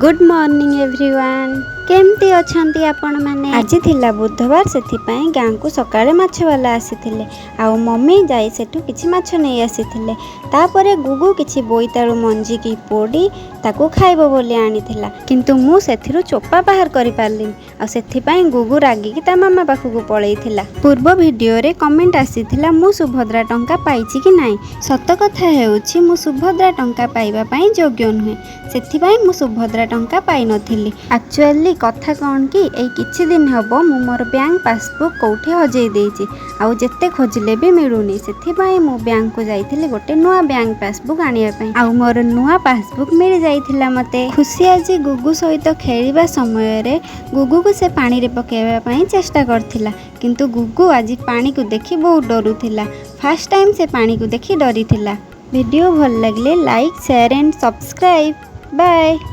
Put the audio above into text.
Good morning everyone. କେମିତି ଅଛନ୍ତି ଆପଣମାନେ? ଆଜି ଥିଲା ବୁଧବାର, ସେଥିପାଇଁ ଗାଁକୁ ସକାଳେ ମାଛବାଲା ଆସିଥିଲେ ଆଉ ମମି ଯାଇ ସେଠୁ କିଛି ମାଛ ନେଇ ଆସିଥିଲେ। ତାପରେ ଗୁଗୁ କିଛି ବୋଇତାଳୁ ମଞ୍ଜିକି ପୋଡ଼ି ତାକୁ ଖାଇବ ବୋଲି ଆଣିଥିଲା, କିନ୍ତୁ ମୁଁ ସେଥିରୁ ଚୋପା ବାହାର କରିପାରିଲିନି ଆଉ ସେଥିପାଇଁ ଗୁଗୁ ରାଗିକି ତା ମାମା ପାଖକୁ ପଳେଇଥିଲା। ପୂର୍ବ ଭିଡ଼ିଓରେ କମେଣ୍ଟ ଆସିଥିଲା, ମୁଁ ସୁଭଦ୍ରା ଟଙ୍କା ପାଇଛି କି ନାହିଁ। ସତ କଥା ହେଉଛି, ମୁଁ ସୁଭଦ୍ରା ଟଙ୍କା ପାଇବା ପାଇଁ ଯୋଗ୍ୟ ନୁହେଁ। ସେଥିପାଇଁ ମୁଁ ସୁଭଦ୍ରା ଟଙ୍କା ପାଇନଥିଲି। ଆକ୍ଚୁଆଲି କଥା କ'ଣ କି, ଏଇ କିଛି ଦିନ ହେବ ମୁଁ ମୋର ବ୍ୟାଙ୍କ ପାସବୁକ୍ କେଉଁଠି ହଜେଇ ଦେଇଛି ଆଉ ଯେତେ ଖୋଜିଲେ ବି ମିଳୁନି। ସେଥିପାଇଁ ମୁଁ ବ୍ୟାଙ୍କକୁ ଯାଇଥିଲି ଗୋଟେ ନୂଆ ବ୍ୟାଙ୍କ ପାସବୁକ୍ ଆଣିବା ପାଇଁ ଆଉ ମୋର ନୂଆ ପାସବୁକ୍ ମିଳିଯାଇଥିଲା ମୋତେ। ଖୁସି ଆଜି ଗୁଗୁ ସହିତ ଖେଳିବା ସମୟରେ ଗୁଗୁକୁ ସେ ପାଣିରେ ପକାଇବା ପାଇଁ ଚେଷ୍ଟା କରିଥିଲା, କିନ୍ତୁ ଗୁଗୁ ଆଜି ପାଣିକୁ ଦେଖି ବହୁତ ଡରୁଥିଲା। ଫାର୍ଷ୍ଟ ଟାଇମ୍ ସେ ପାଣିକୁ ଦେଖି ଡରିଥିଲା। ଭିଡ଼ିଓ ଭଲ ଲାଗିଲେ like, share and subscribe. Bye.